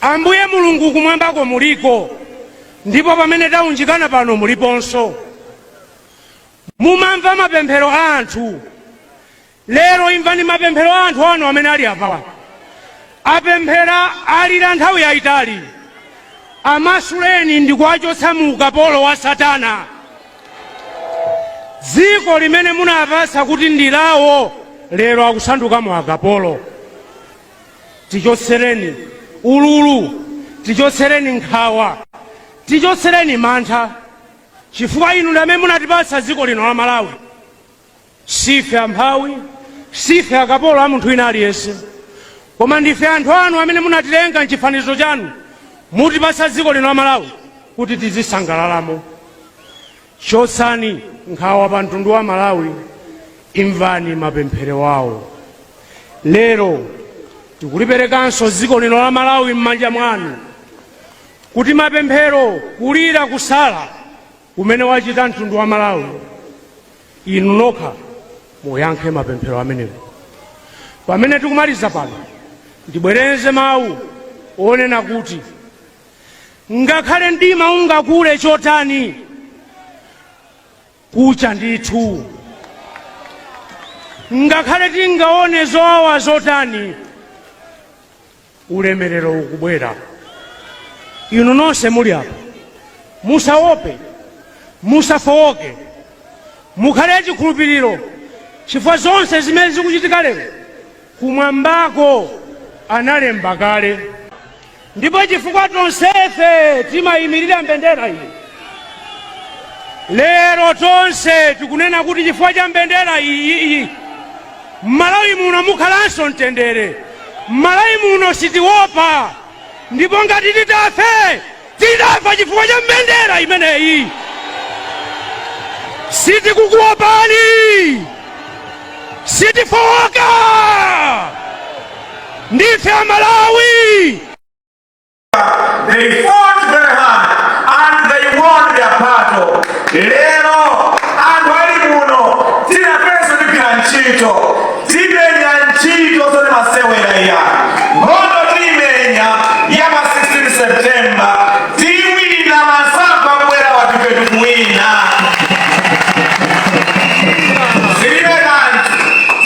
Ambuye Mulungu, kumwambako muliko, ndipo pamene taunjikana pano muliponso. Mumamva mapemphero a anthu. Lero imvani mapemphero a anthu anu amene ali apawa. Apemphera, alira nthawi yayitali. Amasuleni ndi kuwachotsa mu ukapolo wa Satana. Dziko limene munapatsa kuti ndi lawo lero akusandukamo akapolo. Tichotsereni ululu, tichotsereni nkhawa, tichotsereni mantha, chifukwa inu ndi amene munatipatsa dziko lino la Malawi. Sife amphawi, sife akapolo a munthu wina aliyense, koma ndife anthu anu amene munatilenga mchifanizo chanu, mutipatsa dziko lino la Malawi kuti tizisangalalamo. Chotsani nkhawa pa mtundu wa Malawi, imvani mapemphero awo. Lero tikuliperekanso dziko lino la Malawi m'manja mwanu, kuti mapemphero, kulira, kusala kumene wachita mtundu wa Malawi, inu nokha muyankhe mapemphero amenewo. Pamene tikumaliza pano, ndibwereze mawu onena kuti ngakhale mdima ungakule chotani, kucha ndithu. Ngakhale tingaone zowawa zotani, ulemerero ukubwera. Inu nonse muli apa, musaope, musafowoke, mukhale achikhulupiriro, chifukwa zonse zimene zikuchitika lero kumwambako analemba kale. Ndipo chifukwa tonsefe timayimirira mbendera iyi, lero tonse tikunena kuti chifukwa cha mbendera iyi, m'Malawi muno mukhalanso mtendere. M'Malawi muno sitiopa, ndipo ngati titafe, titafa chifukwa cha mbendera imeneyi. Sitikukuopani, sitifowoka, ndife Amalawi. They fought very hard and they won their battle. Lero anthu ali muno, tinafenso tigwira ntchito, timenya ntchito zoti masewera iya. Nkhondo timenya ya pa 16 September, tiwina masankho akubwera, watife tikuwina. Zilibe kanthu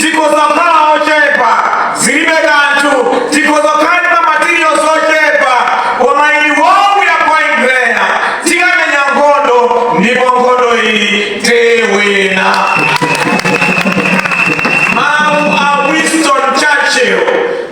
tikhoza kukhala ochepa, zilibe kanthu tikhoza kukhala ndi ma materials ochepa, koma iwo, we are going there. Tikamenya nkhondo, ndipo nkhondo iyi tiwina. Mawu a Winston Churchill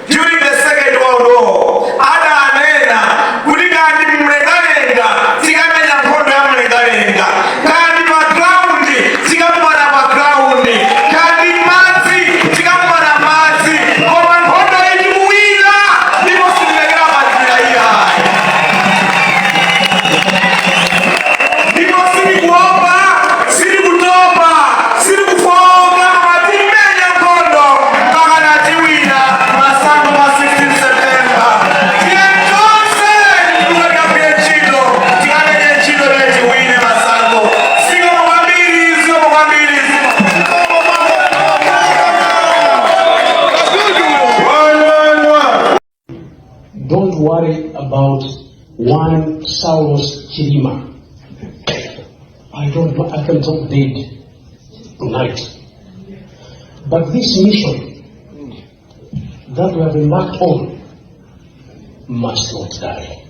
during the Second World War adanena kuti kandi mlengalenga tikamenya nkhondo ya mlengalenga, kandi pa ground tikamana pa ground, kandi madzi tikamana madzi, koma nkhondo iyi tikuwina, ndipo sitilekera panjira iyayi, ndipo sitikuopa, sitikutopa, sitikufoka, koma timenya nkhondo mpaka tiwina masankho pa 16 September. Tiye tonse tikukagwire ntchito, tikamenye ntchito leti tiwine masankho. Zikomo kwambiri, zikomo kwambiri, zikomo. Don't worry about one Saulos Chilima. I don't know, I can drop dead tonight. But this mission that we have embarked on must not die.